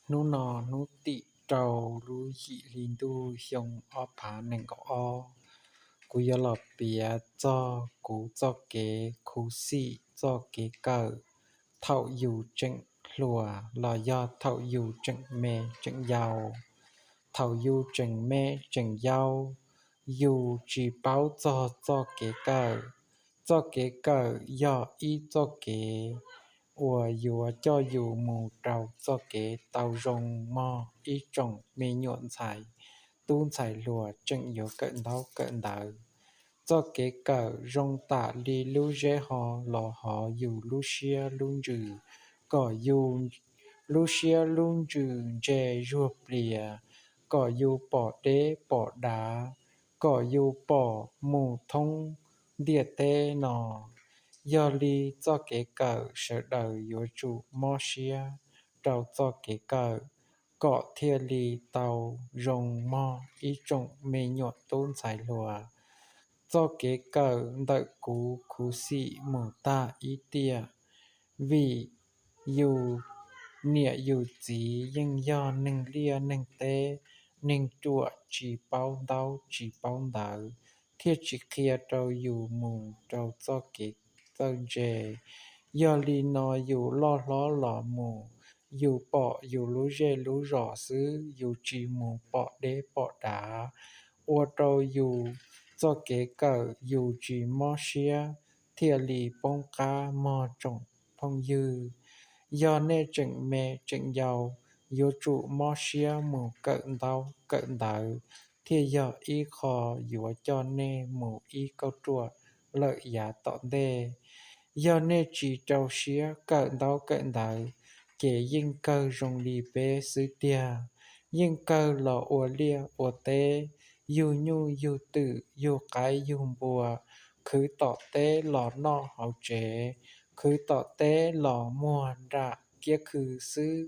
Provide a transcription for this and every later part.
Hnub no hnub tim rau lub yim hli ntuj xyoo ob phav nees nkaum ob, kuv yuav los piav txog kuv txoj kev khuv xim txoj kev kawm thaum yus tseem hluas los yog thaum yus tseem me tseem yau. Thaum yus tseem me tseem yau, yus tsis paub txog txoj kev kawm. Txoj kev kawm yog ib txoj kev uas yuav coj yus mus rau txoj kev tau zoo mog ib tsoom me nyuam ntxhais, tub ntxhais hluas tseem yuav kawm ntaub kawm ntawv. Txoj kev kawm zoo tam li lub zeb ho los hov yus lub siab lub ntsws, kom yus lub siab lub ntsws ntse zuag plias, kom yus pom deb pom dav, kom yus pom mus thoob ntiaj teb no. Yog li txoj kev kawm sawv daws yuav tsum mob siab rau txoj kev kawm kom thiaj li tau zoo mog ib tsoom me nyuam tub ntxhais hluas. Txoj kev kawm ntawm kuv khuv xim mus tag ib tiam, vim yus niam yus txiv yeej yog neeg liaj neeg teb, neeg ruam tsis paub ntaub tsis paub ntawv, thiaj tsis qhia rau yus mus rau txoj kev txawj ntse. Yog li no yus loj hlob los mus, yus pom yus lub zej lub zos xwb, yus tsis mus pom deb pom dav, ua rau yus txoj kev kawm yus tsis mob siab, thiaj li poob qab mog tsoom phooj ywg. Yog nej tseem me tseem yau, yuav tsum mob siab mus kawm ntaub kawm ntawv, thiaj yog ib qho yuav coj nej mus ib kauj ruam lawm yav tom ntej. Yog nej tsis rau siab kawm ntaub kawm ntawv, ces yeej kawg zoo li peb xwb tiag. Yeej kawg los ua liaj ua teb, yug nyuj yug twm yug qaib yug npua, khwv tom teb los noj hauv tsev, khwv tom teb los muag nram kiab khw xwb.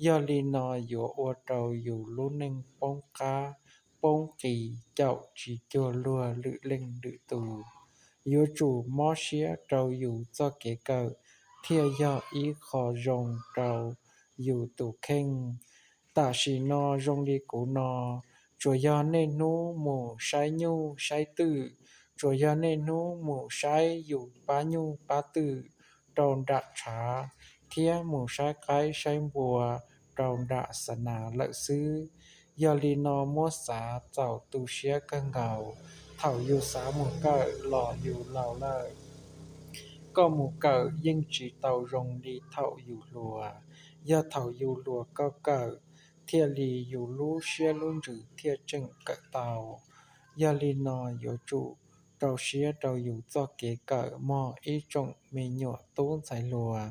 Yog li no yuav ua rau yus lub neej poob qab poob qis caum tsis cuag luag lwm leej lwm tus. Yuav tsum mob siab rau yus txoj kev kawm thiaj yog ib qho zoo rau yus tus kheej. Tam sim no zoo li kuv no, tsuas yog niaj hnub mus saib nyuj saib twm, tsuas yog niaj hnub mus saib yus pab nyuj pab twm rau nram tshav, thiab mus saib qaib saib npua rau nram xa nas lawm xwb. Yog li no muab xav txaus tu siab kawg nkaus. Thaum yus xav mus kawm los yus laus lawm. Koj mus kawm yeej tsis tau zoo li thaum yus hluas. Yog thaum yus hluas koj kawm, thiaj li yus lub siab lub ntsws thiaj tseem kawm tau. Yog li no yuav tsum rau siab rau yus txoj kev kawm mog ib tsoom me nyuam tub ntxhais hluas.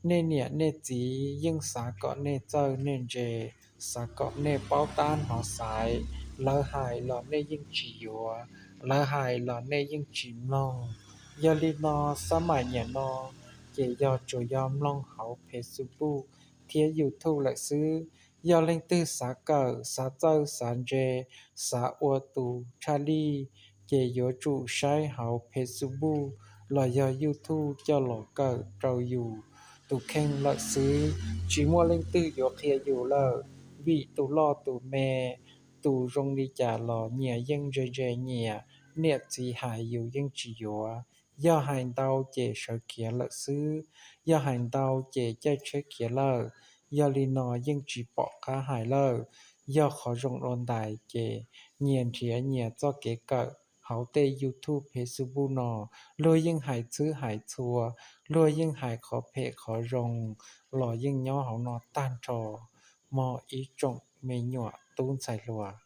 Nej niam nej txiv yeej xav kom nej txawj nej ntse, xav kom nej paub tab hnov xaiv. Lawv hais los nej yeej tsis yuav, lawv hais los nej yeej tsis mloog. Yog li no xab maim niaj no ces yog tsuas yog mloog hauv Facebook thiab YouTube lawm xwb. Yog leej twg xav kawm, xav txawj, xav ntse, xav ua tus tshaj lij, ces yuav tsum saib hauv Facebook los yog YouTube coj los kawm rau yus tus kheej lawm xwb. Tsis muaj leej twg yuav qhia yus lawm, vim tus loj tus me, tus zoo li cas los nyias yeej ntse ntse nyias, niam txiv hais yus yeej tsis yuav. Yog hais ntau ces sawv khiav lawm xwb, yog hais ntau ces caij tsheb khiav lawm. Yog li no yeej tsis pom qab hais lawm. Yog qhov zoo dua ntais ces nyias nrhiav nyias txoj kev kawm hauv tej YouTube Facebook no. Luag yeej hais txhwb hais txhua, luag yeej hais qhov phem qhov zoo los yeej nyob hauv no tag nrho mog ib tsoom me nyuam tub ntxhais hluas.